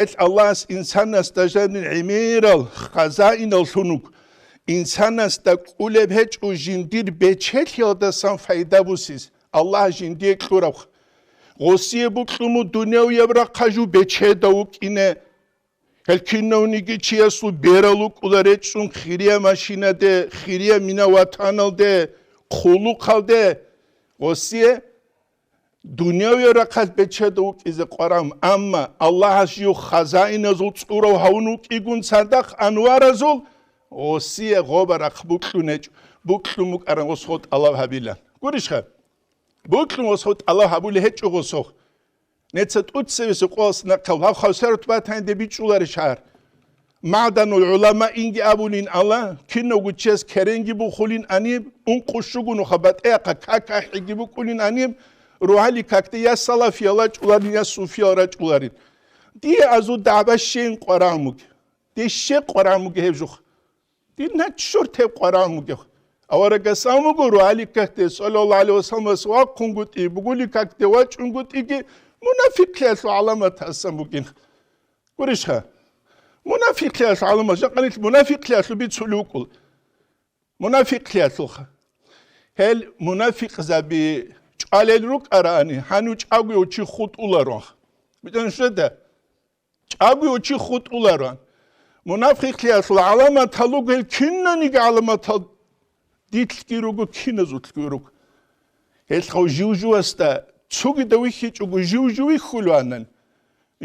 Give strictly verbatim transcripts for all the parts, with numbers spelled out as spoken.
Гьел Аллагьас инсанасда жанир гӀемерал хазаинал лъун вуго. Инсанасда кӀулеб гьечӀо жиндир бечелъиялдасан пайда бусиз. Аллагь жиндие кьурабха. Гъосие букьун буго дунявияб рахъалъул бечеда вукӀине. Гьел кинавниги чиясул берал рукӀула речӀчӀун хирия машинаде, хирия мина ватаналде, хъулухъалде. Гъосие дунявияб рахъалъ бечеда вукӀизе къварагӀун, амма Аллагьас жив хазаиназул цӀурав гьавун вукӀигун цадахъ анваразул, гъосие гъоба рахъ букьун гьечӀо, букьун букӀаран гъос гъо тӀалаб гьабила. Гурищха? Букьун гъос гъо тӀалаб гьабулеб гьечӀо гъосухъ. Неца тӀуцевеса къоялъ нахъав гьав хавсарат батанде бичӀчӀуларищ гьар? МагӀданул гӀулама инги абулин ала, кинавго чияс керенги бухулин аниб, ункъо щуго нуха батӀияб какахӀиги букӀулин аниб, рогьалил какде я салафиял рачӀуларин, я суфиял рачӀуларин. Дие азул дагӀба щейин къварагӀун бугеб. Дие щей къварагӀун бугеб гьеб жух. Дир наччур тев къварагӀун вугев. Аварагас абун буго, рогьалил какде, саллаллагьу гӀалайгьи ва салламас вахъунгутӀи, бугулил какде вачӀунгутӀиги, мунафикълъиялъул гӀаламат гьасан бугин. Гурищха? Мунафикълъиялъул гӀаламат, жакъа нилъ мунафикълъиялъул бицулев вукӀул. Мунафикълъиялъулха. Гьел мунафикъзаби чӀвалел рукӀарани, гьанив чӀагояв чи хутӀуларонха. БитӀун щведа. ЧӀаго чи хутӀуларо. Мунафикълъиялъул гӀаламатал руго гьел кинаниги гӀаламатал, дилъги руго, киназулъги руго. Гьелъ гьав жив-живасда цогидав вихьичӀого жив-жив вихьулеванани,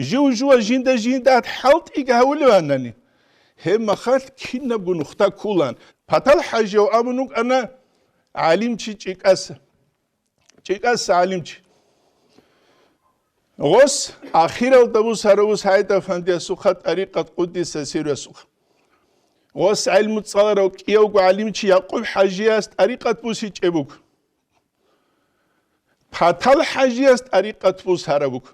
жив-жувас жинда-жиндат хӀалтӀиги гьавулеванани, гьеб махалъ кинабго нухда ккулан. Патал ХӀажияв абун вукӀана гӀалимчи чӀикӀаса. ЧӀикӀаса гӀалимчи. Гъос ахиралда бусарав СагӀид-афандиясухъа тӀарикъат, къуддиса сирруясухъа. Гъос гӀелму цӀаларав кӀиявго гӀалимчи Якъуб ХӀажияс тӀарикъат бусичӀеб буго. Патал ХӀажияс тӀарикъат бусараб буго.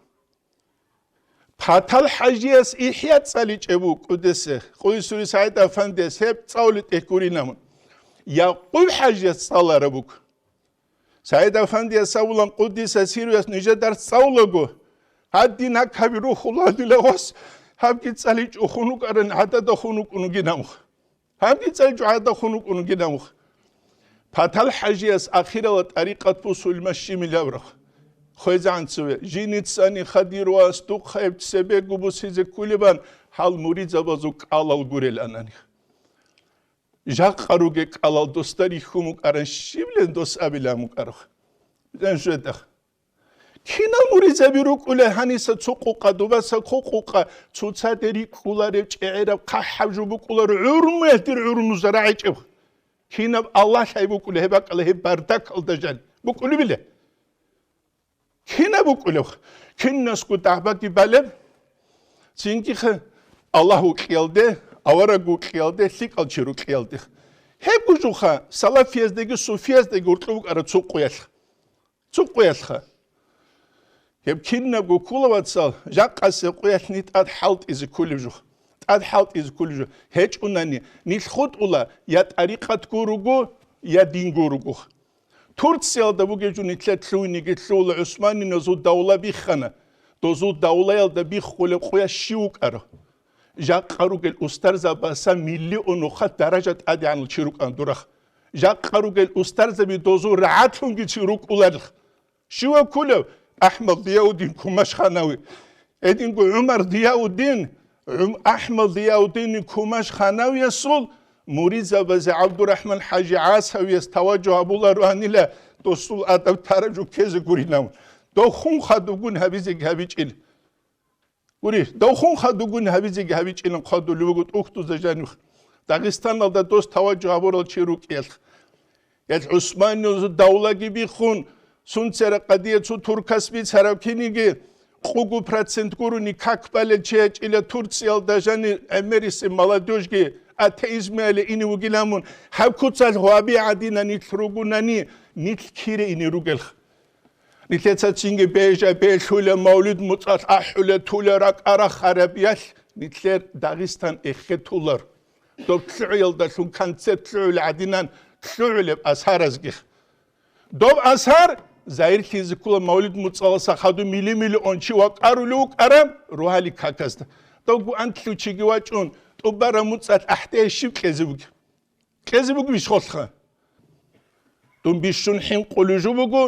Патал ХӀажияс ИхӀя цӀаличӀеб буго, къуддиса, къуйсури СагӀид-афандияс гьеб цӀалулеб тӀехь гуринабун. Якъуб ХӀажияс цӀалараб буго. СагӀид-афандияс абулан, къуддиса сирруяс, нижеда дарс цӀалулаго, гьадин гьакаби рухула дила гъос, гьабги цӀаличӀо хун вукӀаран гӀадада хун вукӀун вугин гьамха. Гьабги цӀаличӀо гӀадада хун вукӀун вугин гьамха. Патал ХӀажияс ахирала тӀарикъат бусулма щимилаврах. ХвезегӀан цеве, жиницани хадир вас духъаяб цебего бусизе ккулебан гьал муридзабазул кӀалал гурел анани. Жакъа ругел кӀалал досда рихьун букӀаран щивлин дос абилан букӀарах. Жан жедах. Кинал муридзаби рукӀула гьаниса цо къукъа, дубаса хъу къукъа, цоцаде рикӀкӀуларев чӀегӀераб хъахӀаб жо букӀулар гӀурмуялъ дир гӀурмуза рагӀичӀеб. Кинаб Аллагь лъай букӀула гьеб бакӀала гьеб бардакалда жан. БукӀулебила? Кинаб букӀулев? Кинасго дагӀбаги балеб? Цинги-, Аллагь вукьиялде, авараг вукьиялде, лъикӀал чи рукьиялде. Гьеб гужуха, салафияздаги суфияздаги уркьу букӀара цо къуялъ. Цо къуялъха. Гьеб кинабго ккола, вацал, жакъасе къуялъ нилъ тӀад хӀалтӀизе кколеб жух. ТӀад хӀалтӀизе кколеб жух. ГьечӀунани, нилъ хутӀула я тӀарикъатго руго, я динго руго. Турциялда бугеб жо нилъер лъугьиниги лъугьула, ГӀусманиназул давла биххана. Дозул давлаялда биххулеб къуя щив вукӀаро? Жакъа ругел устарзабаса миллионухъа даража тӀадегӀанал чи рукӀан дурах. Жакъа ругел устарзаби дозул рагӀатлъунги чи рукӀуларих. Щив вукӀулев? АхӀмад Зияуддин Кумашханави. Гьединго ГӀумар Зияуддин, ГӀум-, АхӀмад Зияуддин Кумашханавиясул муридзабазе ГӀабдурахӀман ХӀажи ГӀасавияс таваджугь гьабулароанила досул адаб-тараджу ккезе гуринав. Дов хун хадубгун гьабизеги гьабичӀил. Гури, дов хун хадубгун гьабизеги гьабичӀилан хъвадулев вуго тӀухьдузда жанив. Дагъистаналда дос таваджугь гьабурал чи рукӀиялъ. Гьел ГӀусманил давлаги биххун, сунцара къадия цо туркас бицараб киниги, къугу процент гурони как балел чи гьечӀила Турциялда жани гӀемерисеб молодёжьги атеизмияле ине вугилан мун, гьаб куцалъ гьваби гӀадина нилъ ругунани, нилъ кире ине ругелха. Нилъеца цинги бежа, белъула, мавлид муцӀалъ ахӀула, тула ракӀара харабиялъ, нилъер Дагъистан эхетулар. Доб лъугӀиялдалъун концерт лъугӀула гӀадинан лъугӀулеб асаразги. Доб асар загьирлъизе ккола мавлид муцӀаласа хадуб мили-миллион чи вакъарулев вукӀараб рогьалил каказда. Довго анлъучиги вачӀун, тӀубараб муцӀалъ ахӀдей щиб кьезе бугеб? Кьезе бугебищ гъолъха? Дун бищун хӀинкъулеб жо буго,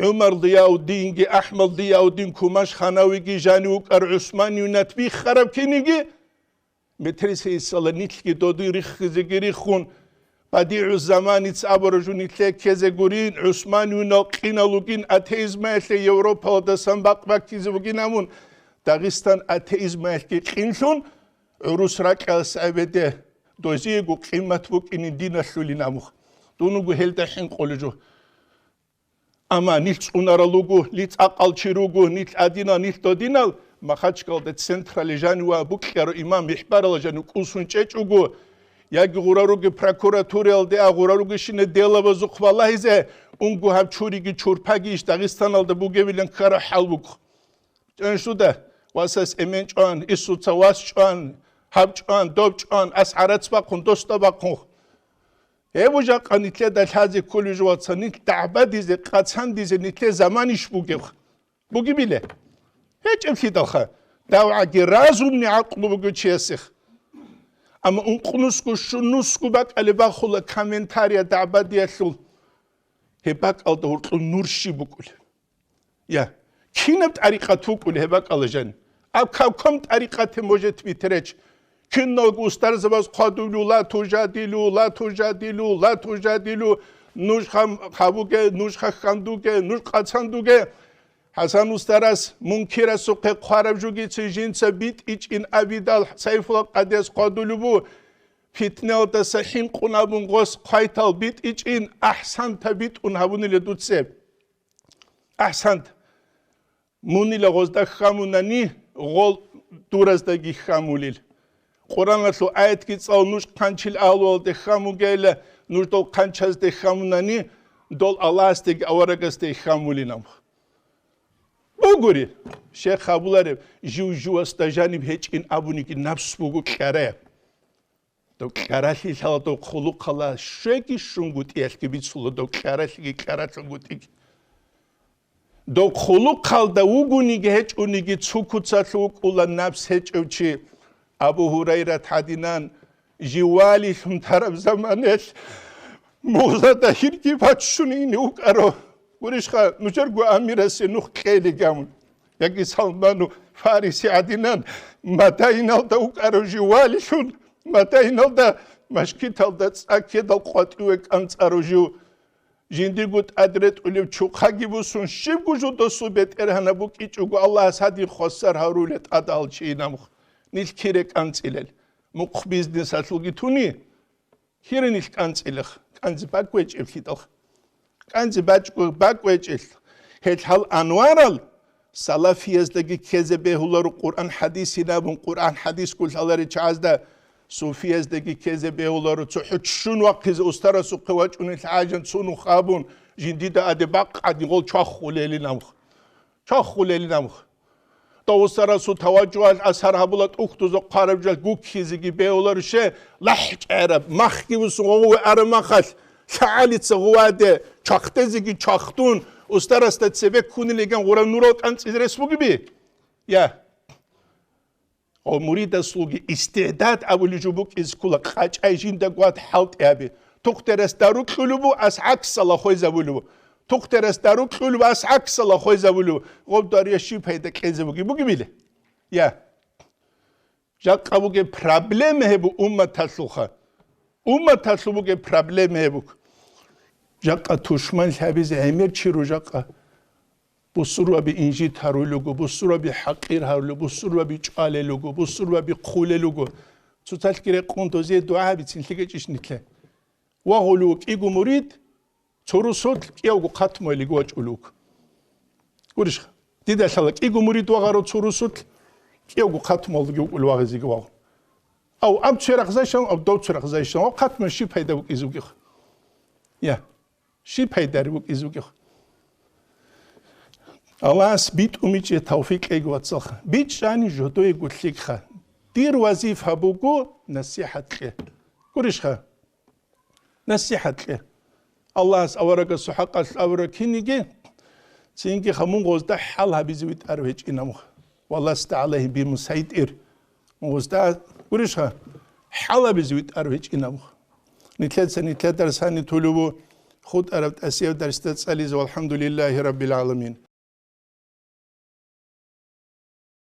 ГӀумар Дияуддинги, АхӀмад Дияуддин Кумаш-Ханавиги, жанив вукӀар ГӀусманивинат биххараб киниги, Метресейсала нилъги додин риххизеги риххун, БадигӀуззаманица абураб жо нилъее ккезе гурин, ГӀусманивинал къинал вугин атеизмаялъе Европалдасан бакъ баккизе бугин абун, Дагъистан атеизмаялъги къинлъун, гӀурус ракьалас гӀебеде, дозиего къимат букӀине диналъулин абун. Дун вуго гьелда хӀинкъулеб жо. Амма нилъ цӀунарал руго, нилъ цӀакъал чи руго, нилъ адинал, нилъ додинал, Махачкалда централе жанив ва букьарав имам михӀбарала жанив кӀусун чӀечӀого, яги гъура ругел прокуратураялде а гъура ругещине делабазухъ балагьизе, унго гьаб чуриги чурпаги иш Дагъистаналда бугебилан ккараб хӀал буго. ЧӀанщуда, васас эмен чӀван, исуца вас чӀван, гьаб чӀван, доб чӀван, ас гӀарац бахъун, досда бахъун. Гьеб жакъа нилъеда лъазе кколеб жо, вацал, нилъ дагӀбадизе, къацандизе нилъее заманищ бугеб? Бугебиле? ГьечӀеблъидалха, давгӀаги разумни гӀакълу буго чиясех. Амма ункънусго, щунусго бакӀалде бахула комментария дагӀбадиялъул. Гьеб бакӀалда гьоркьун нур щиб букӀулеб? Я, кинаб тӀарикъат вукӀулеб гьеб бакӀалда жаниб? Аб каком тӀарикъате может быть речь? Киналго устарзабаз хъвадулев: «Ла тужадилу, ла тужадилу, ла тужадилу, нуж хам-, хабуге, нуж хаххандуге, нуж къацандуге». ХӀасан устарас мункирасухъе хъвараб жугицин жинца битӀичӀин абидал, Сайфула къадияс хъвадулев буго, питналдаса хӀинкъун абун гъос хъвайтал битӀичӀин, ахӀсанта битӀун гьабунила дуцеб. АхӀсант, мунила гъозда хьамунани, гъол дураздаги хьамулел. Къуръаналъул аятги цӀал нуж хъанчил агьлуялде хьамугейила, нуж дол хъанчазде хьамунани, дол Аллагьасдеги аварагасде хьамулин аб. Бугури, шехъ абулареб, жив-живасда жаниб гьечӀин абуниги напс буго кьараяб. Дов кьаралъи лъала дов хъулухъала щвеги щунгутӀиялъги бицула, дов кьаралъиги кьаралъунгутӀиги. Дов хъулухъалда вугониги гьечӀониги цо куцалъ вукӀула напс гьечӀев чи. Абу Гьурайрат гьадинан, жив валилъун тараб заманаялъ мугъзада гьирги баччун ине вукӀаро. Гурищха, нужерго амирасе нух кьелигамун. Яги Салману Фариси гӀадинан, Мадайналда вукӀарав жив валилъун, Мадайналда машгиталда цӀа ккедал къватӀиве кӀанцӀарав жив, жиндирго тӀад ретӀулев чухъаги бусун, щибго жо досул бетӀергьанаб букӀичӀого, Аллагьас гьадин хвасар гьарулел тӀадал чи инамух, нилъ кире кӀанцӀилел, мухъ бизнесалъулги туни. Кире нилъ кӀанцӀилах, кӀанцӀи бакӀ гьечӀеблъидал. КӀанцӀи бачӀго бакӀ гьечӀелъ. Гьел гьал анварал салафияздаги ккезе бегьуларо Къуръан-хӀадисин абун, Къуръан-хӀадисго лъаларел чагӀазда суфияздаги ккезе бегьуларо, цохӀо ччун вахъизе устарасухъе вачӀунел гӀажан цунухъ абун, жиндида аде бакъ гӀадин гъол чвахулелин амх. Чвахулелин амх. Дов устарасул таваджугьалъ асар гьабула тӀухьдузда хъвараб жал гуккизеги бегьуларуше, лахӀчӀараб, махги бусун гъове араб махалъ, лъагӀалица гъуваде, чвахдезеги чвахдун, устарасда цебе ккунилиган гъураб нурал кӀанцӀизе рес бугеби? Я. Гъо муридасулги истигӀдад абулеб жо букӀизе ккола, къачӀай жинда гват хӀалтӀи гьабе. Тухтерас дару кьулеб бу, ас гӀаксала хвезабулеб бу. Тухтерас дару кьулеб, ас гӀаксала хвезабулеб бу. Гъоб даруялъ щиб пайда кьезе бугеб, бугебили? Я. Жакъа бугеб проблема гьеб бу умматалъулха. Умматалъул бугеб проблема гьеб бук. Жакъа тушман лъабизе гӀемер чи ру жакъа. Бусурбаби инжит гьарулего, бусурбаби хӀакъир гьарулего, бусурбаби чӀвалелого, бусурбаби хъулелого. Цоцалъги рекъон дозие дугӀа гьабицин лъикӀечӀищ нилъе. Вагъулев кӀиго мурид, цо русулъ кӀиявго хъатмуялиги вачӀулев. Гурищха, дида лъала кӀиго мурид вагъарав цо русулъ, кӀиявго хъатмуялдеги вукӀулев вагъизеги вагъун. Ав аб церахъ зайшан, аб дов церахъ зайшан, ва хъатмуял щиб пайда букӀизе бугеха? Я. Щиб пайдари букӀизе бугеб? Аллагьас битӀун бичӀчӀи тавфикъ кьеги, вацалха. БичӀчӀани жодоего лъикӀха. Дир вазифа буго насихӀат кье. Гурищха? НасихӀат кье. Аллагьас аварагасул хӀакъалъ авараг киниги, цинги хамун гъозда хӀал гьабизе витӀарав гьечӀин амуха. Ва ласта гӀалайгьим бимусайтӀир. Гъузда гурищха, хӀалабизе витӀар вичӀинаб. Нилъеца нилъедар сани тулеву хутӀараб тӀасияб дарсда цӀализе, валхӀамдулиллагьи раббил гӀаламин.